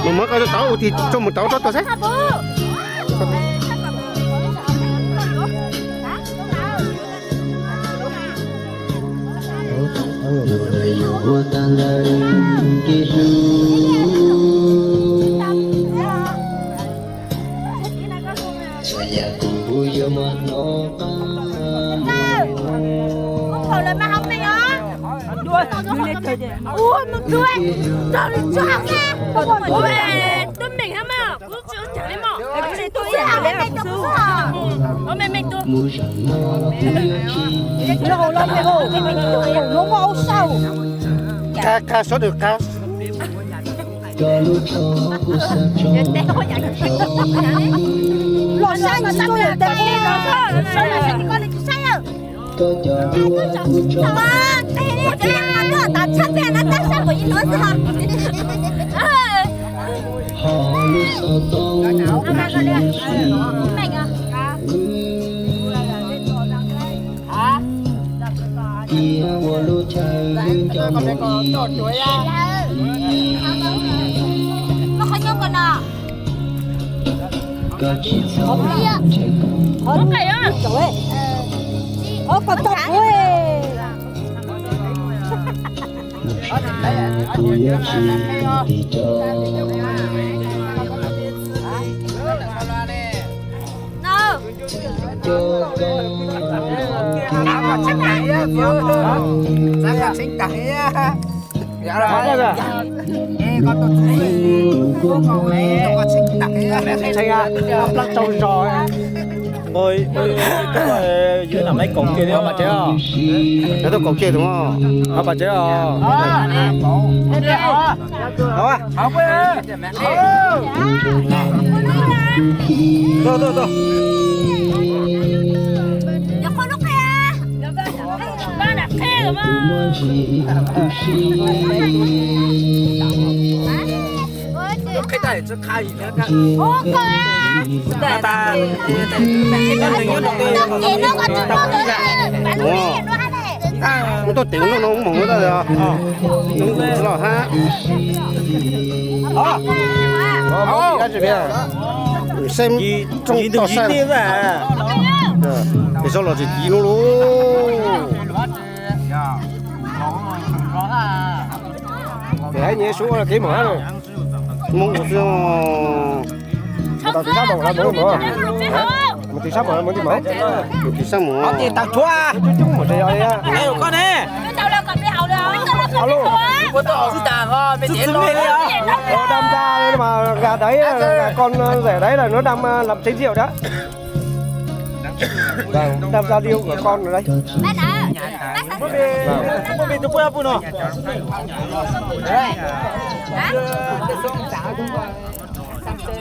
Mus muab koj tau ua tig tso mus rau rau tod xwb. Ua, mus dua, tau li tso. Ua, tub meem hab mas, kuv tsis ua caag li mog. Ua me me tub. Qab, qab, suav dwg qab. Los saib, saib, saib, saib, saib. Ua, ua, ua, ua plab tsaug zog. Ua, ua, ua, yuav nam maiv kaum kiag li. Yog tuaj kaum kiag tus, ho pas tsev os. Tuaj, tuaj, tuaj. Ub, tuaj teev noj no moog tau os. Los hab. Seb rooj toj sab. Es zoo los tsis tiv no lauj. Ces hab nyias sub ua kev mom hab. Moog ua xwb. Mus tau tis sab moos lawm, mus mus. Mus tis sab moos lawm, mus tis moos. Mus tis sab moos. Coob coob mus tsev yog li. Dam ntxa mas nqa daiv, nqa koj zem daiv lawm no, dam lam tsev diam dam. Dam ntxa liu nqa koj daiv.